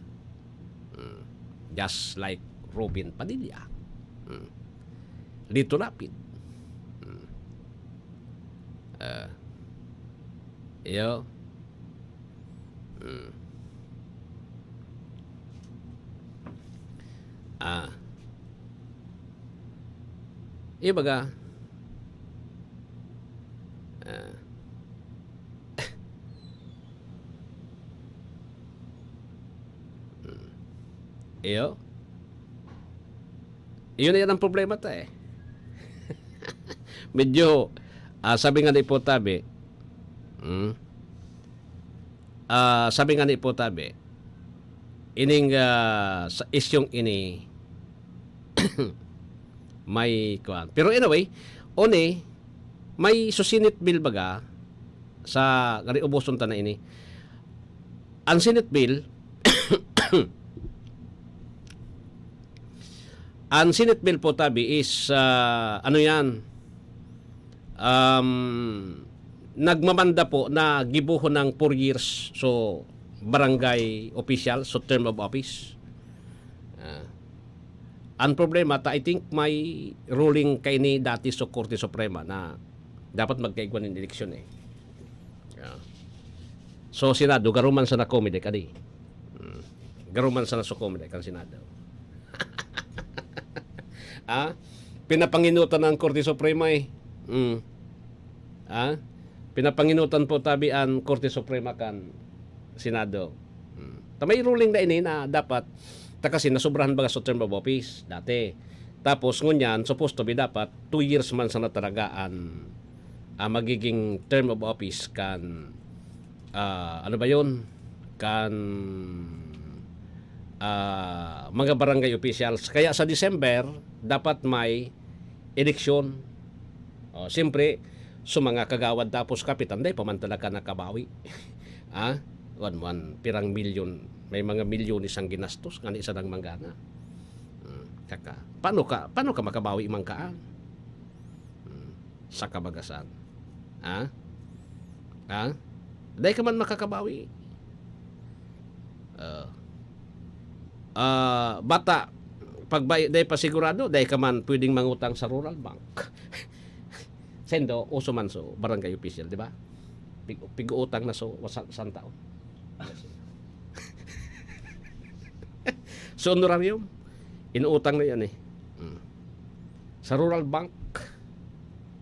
Mm. Just like Robin Padilla. Mm. Lito Lapid. Mm. Ah. Iyo. Mm. Ah. Iyo baga. Ah. Mm. Iyo. Iyon na yan ang problema ta eh. Medyo, ah, sabi nga ni po tabi, mm, ah, sabi nga ni po tabi, ining, ah, sa isyong ini, may kuwan. Pero anyway, oni, may susinit bill baga sa, gani uboson ta na ini. Ang Senate bill, ang Senate bill po tabi is, ah, ano yan, um, nagmamanda po na gibohon ng four years, so barangay official, so term of office. Ah. Ang problema, ta, I think may ruling kaini dati sa Korte Suprema na dapat magkaigwa nin eleksyon eh. Yeah. So, Senado, garuman sana komide kadi. Hmm. Garuman sana sa komide kan Senado. Ah? Pinapanginutan ng Korte Suprema eh. Hmm. Ah? Pinapanginutan po tabi ang Korte Suprema kan Senado. Hmm. Ta may ruling na ini na dapat ta kasi nasobrahan baga sa term of office dati. Tapos ngunyan, supposed to be dapat two years man sana talaga an, ah, magiging term of office kan, ah, ano ba yun? Kan, ah, mga barangay officials. Kaya sa December, dapat may eleksyon. O, siyempre, sa mga kagawad tapos kapitan, dai pa man talaga nakabawi. Ah, wan man, pirang milyon, may mga milyones ang ginastos, ngani sana manggana. Hmm, kaka, paano ka, paano ka makabawi man kaan? Hmm, sa kabagasan. Ha? Ha? Dai ka man makakabawi. Ah. Ah, bata, pag bai-, dai pa sigurado, dai ka man pwedeng mangutang sa Rural Bank. Sendo, uso man so barangay official, di ba? Pig-, pig-utang na so, sa, santa, oh. So, honorarium, inuutang na yan eh. Mm. Sa Rural Bank,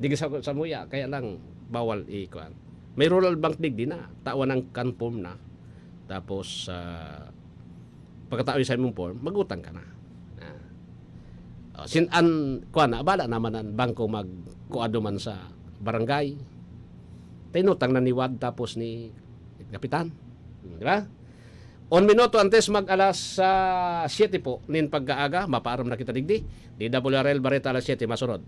digdi sa, sa muya, kaya lang bawal i-, kuwan. May Rural Bank digdi na, tawan ang kan form na. Tapos, ah, pagkatao sa imong form, mag-utang ka na. Ah. Oh, sin-, an, kuwan na, abala naman ang bangko magkuado man sa barangay. Tainutang na ni Wad tapos ni Kapitan. Hmm, di ba? Un minuto antes mag alas, ah, siyete po nin pagkaaga, mapaaram na kita digdi. D W R L Bareta, alas siyete, masunod.